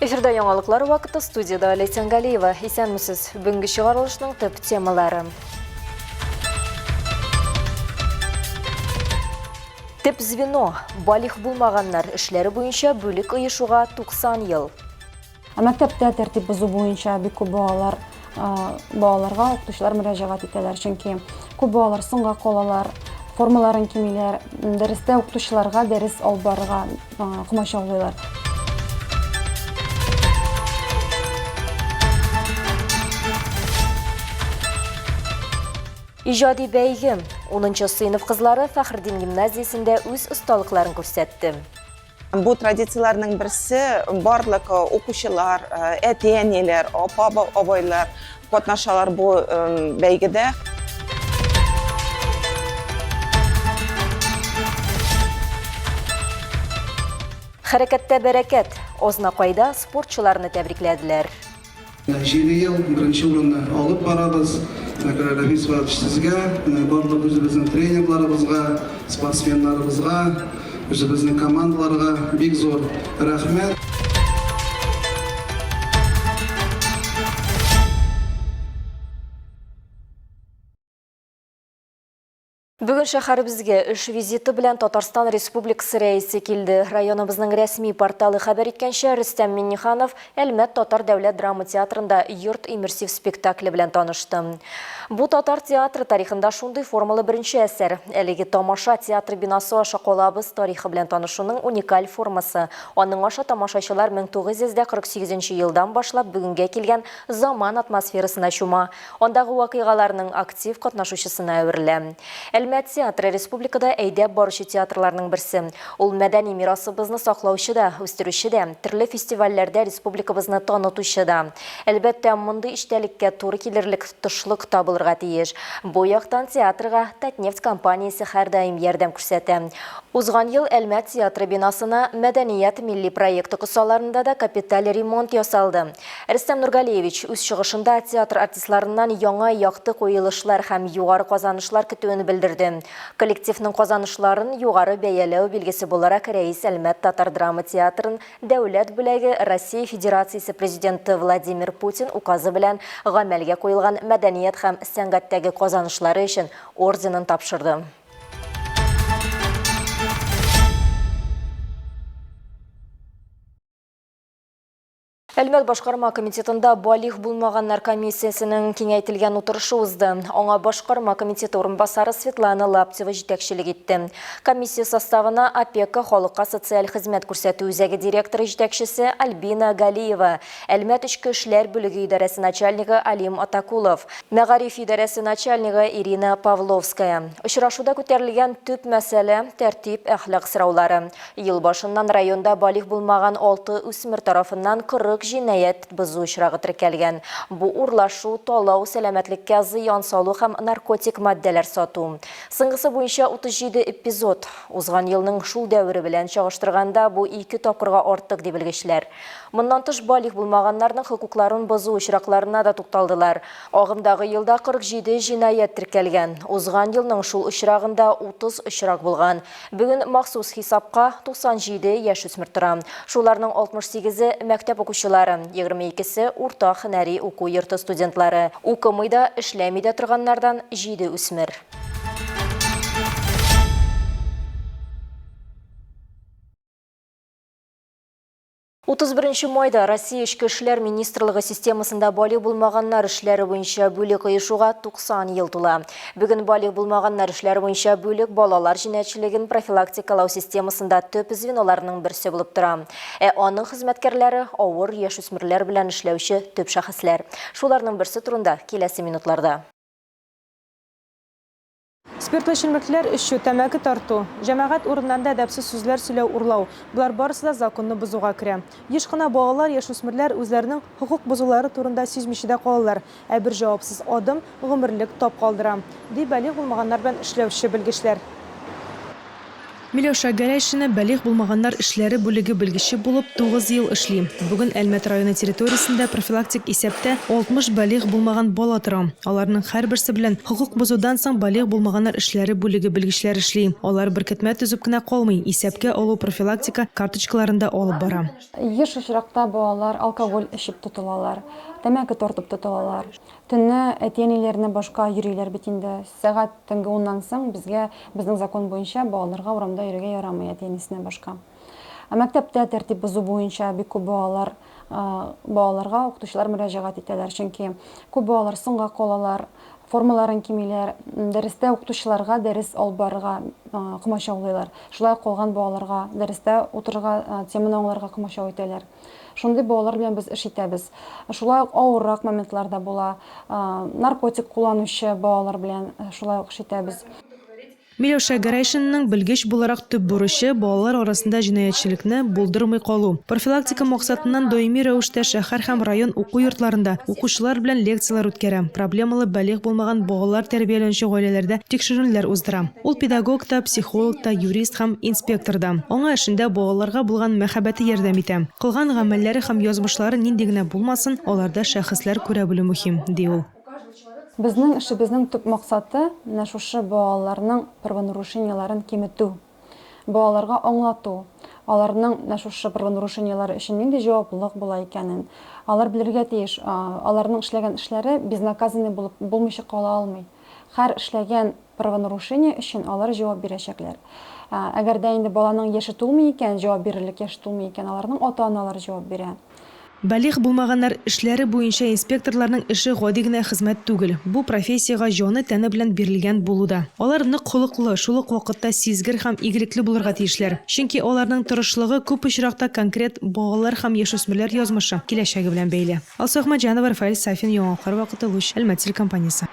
Эфирда яңалыклар вакыты студияда Олеся Галиева. Исәнмесез. Бүгенге чыгарылышның төп темалары. Төп звено балигъ булмаганнар эшләре буенча бүлек оешуга 90 ел. Ә мәктәптә тәртип бозу буенча бик күп балалар балаларга укытучылар мөрәҗәгать итәләр, чөнки күп балалар соңга калалар, формаларын кимиләр, дәрестә укытучыларга дәрес алып барырга комачаулыйлар. Иҗади бәйге. Унынчы сыйныф кызлары Фәхретдин гимназиясендә үз осталыкларын күрсәтте. Бу традицияләрнең берсе барлык укучылар, әти-әниләр, апа-абайлар катнашалар бу бәйгедә. Хәрәкәттә бәрәкәт! Азнакайда спортчыларны тәбрикләделәр. Җиде ел беренче урынны алып барабыз. Менә Рәфис Фоатович сезгә, барлык үзебезнең тренерларыбызга, спортсменнарыбызга, үзебезнең командаларга бик зур рәхмәт. Бүген шәһәребезгә эш визиты белән Татарстан Республикасы Рәисе килде. Районыбызның рәсми порталы хәбәр иткәнчә, Рөстәм Миңнеханов Әлмәт татар дәүләт драма театрында Йорт иммерсив спектакле белән танышты. Бу татар театры тарихында шундый формалы беренче әсәр. Әлеге тамаша театр бинасы аша калабыз тарихы белән танышуның уникаль формасы. Аның аша тамашачылар 1948 нче елдан башлап бүгенгә килгән заман атмосферасына чума. Андагы вакыйгаларның актив катнашучысына әверелә. Әлмәт театры республикада әйдәп баручы театрларның берсе. Ул мәдәни мирасыбызны саклаучы да, үстерүче дә, төрле фестивальләрдә республикабызны танытучы да. Әлбәттә, мондый эчтәлеккә туры килерлек тышлык та булырга тиеш. Бу яктан театрга Татнефть компаниясе һәрдаим ярдәм күрсәтә. Узган ел Әлмәт театры бинасына Мәдәният милли проекты кысаларында да капиталь ремонт ясалды. Рөстәм Нургалиевич үз чыгышында театр артистларыннан яңа якты куелышлар һәм югары казанышлар көтүен белдерде. Коллективның казанышларын югары бәяләү билгесе буларак рәис Әлмәт татар драма театрын дәүләт бүләге Россия Федерациясе Президенты Владимир Путин указы белән гамәлгә куелган мәдәният һәм сәнгатьтәге казанышлары өчен орденын тапшырды. Әлмәт башкарма комитетында балигъ булмаганнар комиссиясенең киңәйтелгән утырышы узды. Аңа башкарма комитеты урынбасары Светлана Лаптева җитәкчелек итте. Комиссия составына опека халыкка социаль хезмәт күрсәтү үзәге директоры җитәкчесе Альбина Галиева, Әлмәт эчке эшләр бүлеге идарәсе начальнигы Алим Атакулов, мәгариф идарәсе начальнигы Ирина Павловская. Очрашуда күтәрелгән төп мәсьәлә, тәртип, әхлак сораулары. Ел башыннан районда балигъ булмаган алты үсмер тарафыннан 40 җинаять бозу очрагы теркәлгән. Бу урлашу, талау, сәламәтлеккә зыян салу һәм наркотик матдәләр сату. Соңгысы буенча 37 эпизод. Узган елның шул дәвере белән чагыштырганда, бу ике тапкырга артык, ди белгечләр. Моннан тыш, балигъ булмаганнарның хокукларын бозу очракларына да тукталдылар. Агымдагы елда 47 җинаять теркәлгән. Узган елның шул очрагында 30 очрак булган. Бүген махсус хисапка 97 яшүсмер тора. Шуларның 68-е мәктәп укучылары, 22-се урта һөнәри уку йорты студентлары. Укымый да, эшләми дә торганнардан 7 үсмер. 31 майда Россия Эчке эшләр министрлыгы системасында балигъ булмаганнар эшләре буенча бүлек оешуга 90 ел тула. Бүген балигъ булмаганнар эшләре буенча бүлек балалар җинаятьчелеген профилактикалау системасында төп звеноларның берсе булып тора. Ә аның хезмәткәрләре авыр яшүсмерләр белән эшләүче төп шәхесләр. Шуларның берсе турында киләсе минутларда. Спиртлы эчемлекләр эчү, тәмәке тарту, җәмәгать урыннарында әдәпсез сүзләр сөйләү, урлау, болар барысы да законны бозуга керә. Еш кына балалар, яшүсмерләр үзләренең хокук бозулары турында сизмичә дә калалар, ә бер җавапсыз адым гомерлек тап калдыра, ди балигъ булмаганнар белән эшләүче белгечләр. Миләүшә Гәрәйшина балигъ булмаганнар эшләре бүлеге белгече булып 9 ел эшли. Бүген Әлмәт районы территориясендә профилактик исәптә 60 балигъ булмаган бала тора. Аларның һәрберсе белән хокук бозудан соң балигъ булмаганнар эшләре бүлеге белгечләре эшли. Алар беркетмә төзеп кенә калмый, исәпкә алу профилактика карточкаларын да алып бара. Еш очракта балалар алкоголь эчеп тотылалар, тәмәке тартып тотылалар. Төнне әти-әниләреннән башка йөриләр бит инде. Сәгать төнге уннан соң безгә, безнең закон буенча, балаларга урамда йөрергә ярамый әти-әнисеннән башка. Ә мәктәптә тәртип бозу буенча бик күп балалар, балаларга укытучылар мөрәҗәгать итәләр. Чөнки күп балалар соңга калалар, формаларын кимиләр, дәрестә укытучыларга дәрес алып барырга комачаулыйлар. Шулай ук калган балаларга дәрестә утырырга, теманы аңларга комачау итәләр. Шундый балалар белән без эш итәбез. Шулай ук авыррак моментлар да була. Наркотик кулланучы балалар белән шулай ук эш итәбез. Миләүшә Гәрәйшинаның белгеч буларак төп бурычы, балалар арасында җинаятьчелекне булдырмый калу. Профилактика максатыннан даими рәвештә шәһәр һәм район уку йортларында укучылар белән лекцияләр үткәрә, проблемалы балигъ булмаган балалар тәрбияләнүче гаиләләрдә тикшеренүләр уздыра. Ул педагог та, психолог та, юрист һәм инспектор да. Аңа эшендә балаларга булган мәхәббәте ярдәм итә. Кылган гамәлләре һәм язмышлары нинди генә булмасын, аларда шәхесләр күрә белү мөһим, ди ул. Безнең эшебезнең төп максаты, менә шушы балаларның правонарушениеләрен киметү, балаларга аңлату, аларның менә шушы правонарушениеләре өчен нинди җаваплылык була икәнен. Алар белергә тиеш, аларның эшләгән эшләре безнаказанный булып булмыйча кала алмый. Һәр эшләгән правонарушение өчен алар җавап бирәчәкләр. Әгәр дә инде баланың яше тулмый икән, җавап бирерлек яше тулмый икән, аларның ата-аналары җавап бирә. Балигъ булмаганнар эшләре буенча инспекторларның эше гади генә хезмәт түгел. Бу профессиягә җаны-тәне белән бирелгән булу да. Алар нык холыклы, шул ук вакытта сизгер һәм игелекле булырга тиешләр. Чөнки аларның тырышлыгы күп очракта конкрет балалар һәм яшүсмерләр язмышы, киләчәге белән бәйле. Алсу Әхмәтҗанова, Рафаэль Сафин, Яңалыклар вакыты, Луч, Әлмәт телекомпаниясе.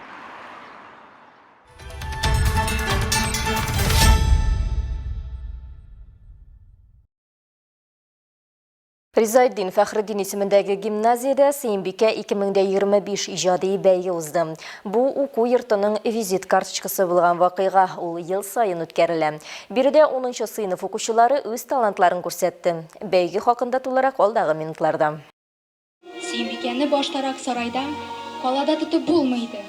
Ризаэддин Фәхретдин исемендәге гимназиядә Сөембикә 2025 иҗади бәйге узды. Бу уку йортының визит карточкасы булган вакыйга, ул ел саен үткәрелә. Биредә унынчы сыйныф укучылары үз талантларын күрсәтте. Бәйге хакында тулырак алдагы минутларда. Сөембикәне баштарак сарайда, калада тотып булмый иде.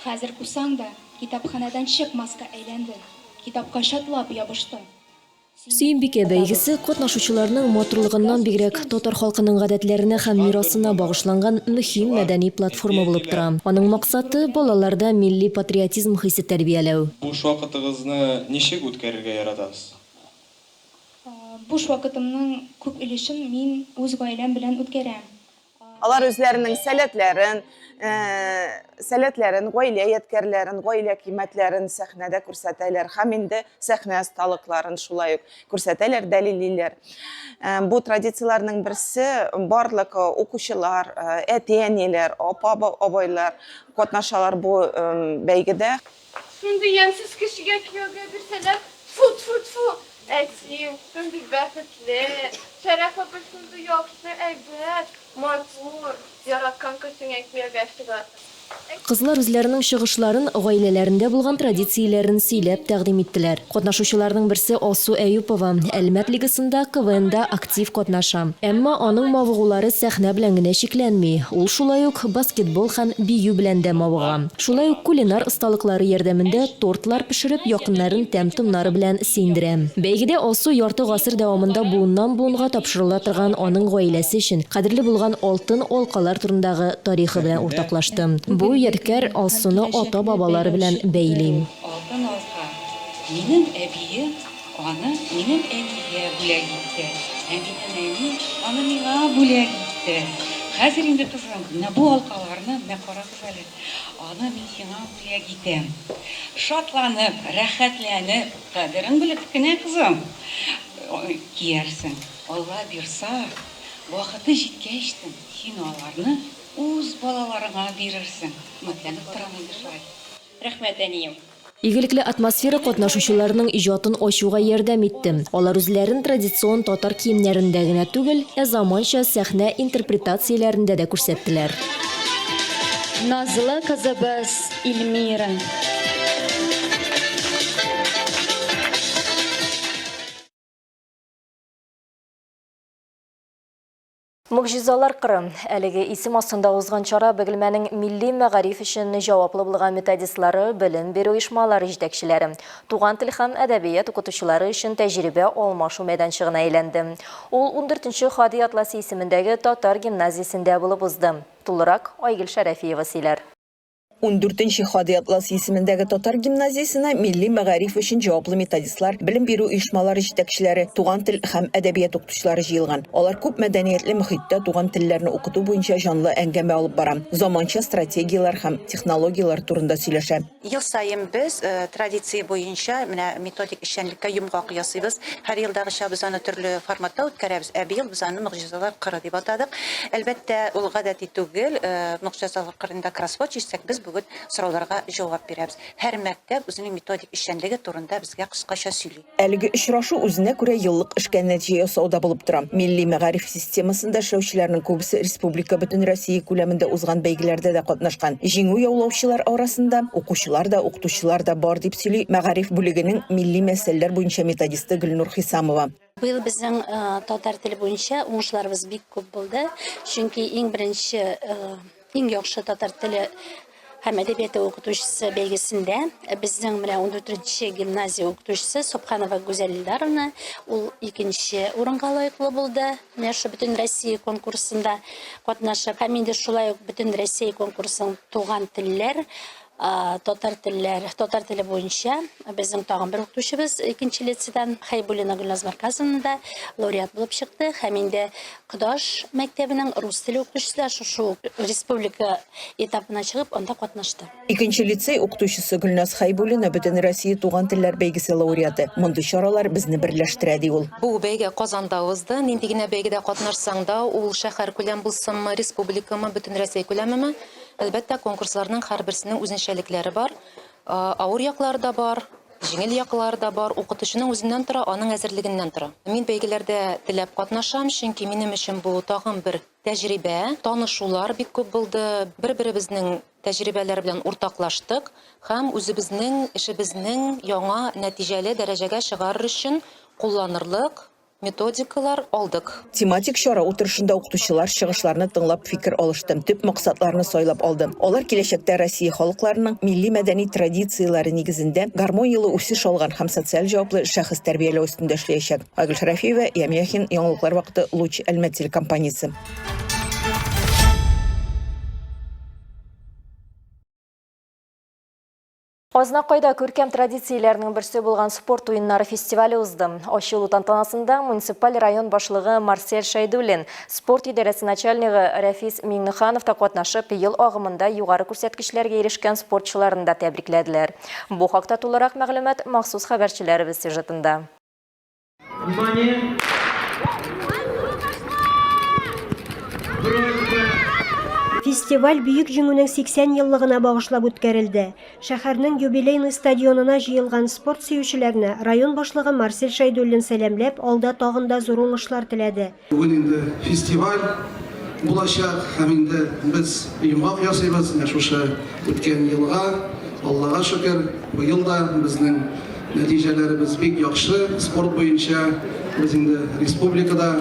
Хәзер кусаң да, китапханәдән чыкмаска әйләнде, китапка чатлап ябышты. Сөембикә бәйгесе катнашучыларның матурлыгыннан бигрәк, татар халкының гадәтләренә һәм мирасына багышланган мөһим мәдәни платформа булып тора. Аның максаты, балаларда милли патриотизм хисе тәрбияләү. Буш вакытыгызны ничек үткәрергә яратасыз? Буш вакытымның күп өлешен мин үз гаиләм белән үткәрәм. Алар үзләренең сәләтләрен, сәләтләрен, гаилә ядкәрләрен, гаилә кыйммәтләрен сәхнәдә күрсәтәләр һәм инде сәхнә осталыкларын шулай ук күрсәтәләр, дәлиллиләр. Бу традицияләрнең берсе барлык укучылар, әти-әниләр, апа-абайлар катнашалар бу бәйгедә. Шундый ямьсез кешегә кияүгә бирсәләр, тфү, тфү, тфү! Әтием, шундый бәхетле, Шәрәф абый шундый яхшы, әйбәт, матур, яраткан кешеңә кияүгә чыгасың. Кызлар үзләренең чыгышларын гаиләләрендә булган традицияләрен сөйләп тәкъдим иттеләр. Катнашучыларның берсе Алсу Әюпова Әлмәт лигасында КВНда актив катнаша. Әмма аның мавыгулары сәхнә белән генә чикләнми, ул шулай ук баскетбол һәм бию белән дә мавыга. Шулай ук кулинар осталыклары ярдәмендә тортлар пешереп, якыннарын тәм-томнары белән сөендерә. Бәйгедә Алсу ярты гасыр дәвамында буыннан-буынга тапшырыла торган аның гаиләсе өчен кадерле булган алтын алкалар турындагы тарихы белән уртаклашты. Бу ядкәр Алсуны ата-бабалары белән бәйли. Алтын алка. Минем әбием аны минем әнигә бүләк итте, ә минем әни аны миңа бүләк итте. Хәзер инде, кызым, менә бу алкаларны, менә карагыз әле, Аны мин сиңа бүләк итәм. Шатланып, рәхәтләнеп, кадерен белеп кенә, кызым, киярсең. Алла бирса, вакыты җиткәчтен, син аларны үз балаларыңа бирерсең. Өметләнеп торам инде шулай. Рәхмәт, әнием. Игелекле атмосфера катнашучыларның иҗатын ачуга ярдәм итте. Алар үзләрен традицион татар киемнәрендә генә түгел, ә заманча сәхнә интерпретацияләрендә дә күрсәттеләр. Назлы кызыбыз Ильмира. Могҗизалар кыры. Әлеге исем астында узган чара Бөгелмәнең милли мәгариф өчен җаваплы булган методистлары, белем бирү оешмалары җитәкчеләре, туган тел һәм әдәбият укытучылары өчен тәҗрибә алмашу мәйданчыгына әйләнде. Ул ундүртенче Һади Атласи исемендәге татар гимназиясендә булып узды. Тулырак Айгөл Шәрәфиева сөйләр. Ундүртенче Һади Атласи исемендәге татар гимназиясенә милли мәгариф өчен җаваплы методистлар, белем бирү оешмалары җитәкчеләре, туган тел һәм әдәбият укытучылары җыелган. Алар күп мәдәниятле мохиттә туган телләрне укыту буенча җанлы әңгәмә алып бара, заманча стратегияләр һәм технологияләр турында сөйләшә. Ел саен без традиция буенча менә методик эшчәнлеккә йомгак ясыйбыз. Һәр елдагыча без аны төрле форматта үткәрәбез, ә быел без аны Могҗизалар кыры дип атадык. Әлбәттә, ул гадәти түгел. Могҗизалар кырында кроссворд чишсәк, без бүген сорауларга җавап бирәбез. Һәр мәктәп үзенең методик эшчәнлеге турында безгә кыскача сөйли. Әлеге очрашу үзенә күрә еллык эшкә нәтиҗә ясау да булып тора. Милли мәгариф системасында эшләүчеләрнең күбесе республика, бөтенроссия күләмендә узган бәйгеләрдә дә катнашкан. Җиңү яулаучылар арасында укучылар да, укытучылар да бар, дип сөйли мәгариф бүлегенең милли мәсьәләләр буенча методисты Гөлнур Хисамова. Быел безнең татар теле буенча уңышларыбыз бик күп булды. Чөнки иң беренче иң яхшы татар теле һәм әдәбияты укытучысы бәйгесендә безнең менә 14 гимназия укытучысы Субханова Гүзәл Илдаровна ул икенче урынга лаеклы булды. Менә шушы бөтен Россия конкурсында катнашып һәм инде шулай ук бөтен Россия конкурсының туган телләр Татар телләр, татар теле буенча безнең тагын бер укытучыбыз икенче лицейдан Хәйбуллина Гөлназ Марказовна да лауреат булып чыкты һәм инде Кодаш мәктәбенең рус теле укытучысы да шушы ук республика этабына чыгып, анда катнашты. Икенче лицей укытучысы Гөлназ Хәйбуллина Бөтенроссия туган телләр бәйгесе лауреаты. Мондый чаралар безне берләштерә, ди ул. Бу бәйге Казанда узды. Нинди генә бәйгедә катнашсаң да, ул шәһәркүләм булсынмы, республикамы, бөтенрәсәй күләмеме, Әлбәттә, конкурсларның һәрберсенең үзенчәлекләре бар. Авыр яклары да бар, җиңел яклары да бар. Укытучының үзеннән тора, аның әзерлегеннән тора. Мин бәйгеләрдә теләп катнашам, чөнки минем өчен бу тагын бер тәҗрибә. Танышулар бик күп булды, бер-беребезнең тәҗрибәләр белән уртаклаштык һәм үзебезнең эшебезнең яңа нәтиҗәле дәрәҗәгә чыгарыр өчен кулланырлык Методикалар алдык. Тематик чара утырышында укытучылар чыгышларны тыңлап фикер алышты, төп максатларны сайлап алды. Алар киләчәктә Россия халыкларының милли-мәдәни традицияләре нигезендә гармонияле үсеш алган һәм социаль җаваплы шәхес тәрбияләү өстендә эшләячәк. Айгөл Шәрәфиева, Ями Яхин, Яңалыклар вакыты, Луч, Әлмәт телекомпаниясе. Азнакайда күркәм традицияләрнең берсе булган спорт уеннары фестивале узды. Ачылу тантанасында муниципаль район башлыгы Марсель Шәйдуллин, спорт идарәсе начальнигы Рәфис Миңнеханов та катнашып, ел агымында югары күрсәткечләргә ирешкән спортчыларны да тәбрикләделәр. Бу хакта тулырак мәгълүмат махсус хәбәрчеләребез сюжетында. Внимание! Фестиваль Бөек Җиңүнең 80 еллыгына багышлап үткәрелде. Шәһәрнең Юбилейный стадионына җыелган спорт сөючеләрне район башлыгы Марсель Шәйдуллин сәламләп, алда тагын да зур уңышлар теләде. Бүген инде фестиваль булачак һәм инде без йомгак ясыйбыз менә шушы үткән елга. Аллага шөкер, быел да безнең нәтиҗәләребез бик яхшы. Спорт буенча без инде республикада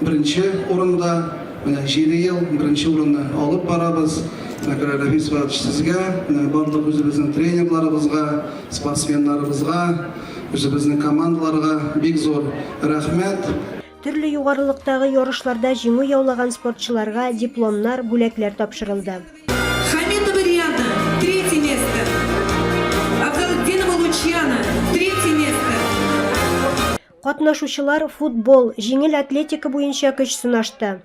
беренче урында, менә җиде ел беренче урынны алып барабыз. Шуңа күрә, Рәфис Фоатович, сезгә, менә барлык үзебезнең тренерларыбызга, спортсменнарыбызга, үзебезнең командаларга бик зур рәхмәт. Төрле югарылыктагы ярышларда җиңү яулаган спортчыларга дипломнар, бүләкләр тапшырылды. Хаметова Риана, третье место. Афзалутдинова Лучиана, третье место. Катнашучылар футбол, җиңел атлетика буенча көч сынашты.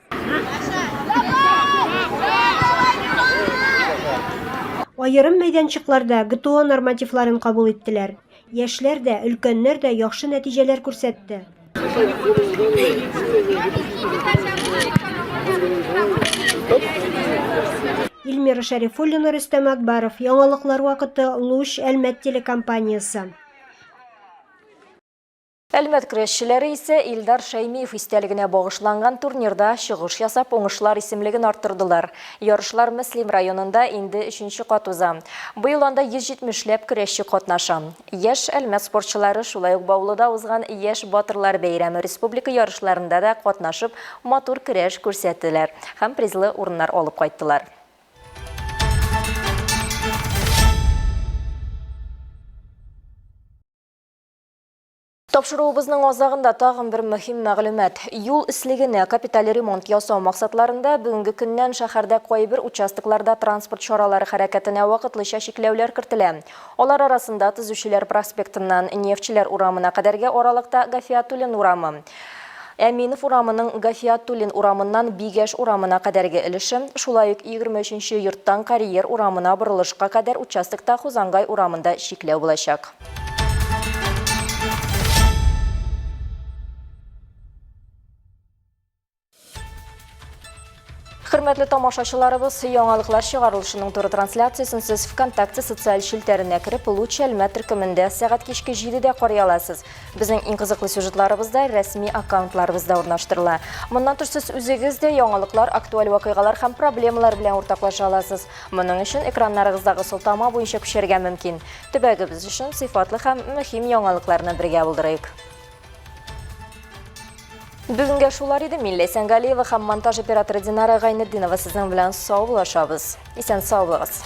Аерым мәйданчыкларда ГТО нормативларын кабул иттеләр. Яшьләр дә, өлкәннәр дә яхшы нәтиҗәләр күрсәтте. Эльмира Шәрифуллина, Рөстәм Акбаров, Яңалыклар вакыты, Луч, Әлмәт телекомпаниясе. Әлмәт көрәшчеләре исә Илдар Шәймиев истәлегенә багышланган турнирда чыгыш ясап, уңышлар исемлеген арттырдылар. Ярышлар Мөслим районында инде өченче кат уза. Быел анда 170 ләп көрәшче катнаша. Яшь Әлмәт спортчылары шулай ук Баулыда узган Яшь батырлар бәйрәме республика ярышларында да катнашып, матур көрәш күрсәттеләр һәм призлы урыннар алып кайттылар. Тапшыруыбызның азагында тагын бер мөһим мәгълүмат. Юл өслегенә капиталь ремонт ясау максатларында бүгенге көннән шәһәрдә кайбер участокларда транспорт чаралары хәрәкәтенә вакытлыча чикләүләр кертелә. Алар арасында Төзүчеләр проспектыннан Нефтьчеләр урамына кадәрге аралыкта Гафиатуллин урамы, Әминов урамының Гафиатуллин урамыннан Бигәш урамына кадәрге өлеше, шулай ук 23 нче йорттан Карьер урамына борылышка кадәр участокта Хузангай урамында чикләү булачак. Хөрмәтле тамашачыларыбыз, яңалыклар чыгарылышының туры трансляциясен сез ВКонтакте социаль челтәренә кереп, Луч Әлмәт төркемендә сәгать кичке 7-дә карый аласыз. Безнең иң кызыклы сюжетларыбыз да рәсми аккаунтларыбызда урнаштырыла. Моннан тыш сез үзегез дә яңалыклар, актуаль вакыйгалар һәм проблемалар белән уртаклаша аласыз. Моның өчен экраннарыгыздагы сылтама буенча күчәргә мөмкин. Төбәгебез өчен сыйфатлы һәм мөһим яңалыкларны бергә булдырыйк. Бүгенгә шулар иде. Мин Ләйсән Галиева һәм монтаж операторы Динара Гайнетдинова сезнең белән саубуллашабыз. Исән сау булыгыз.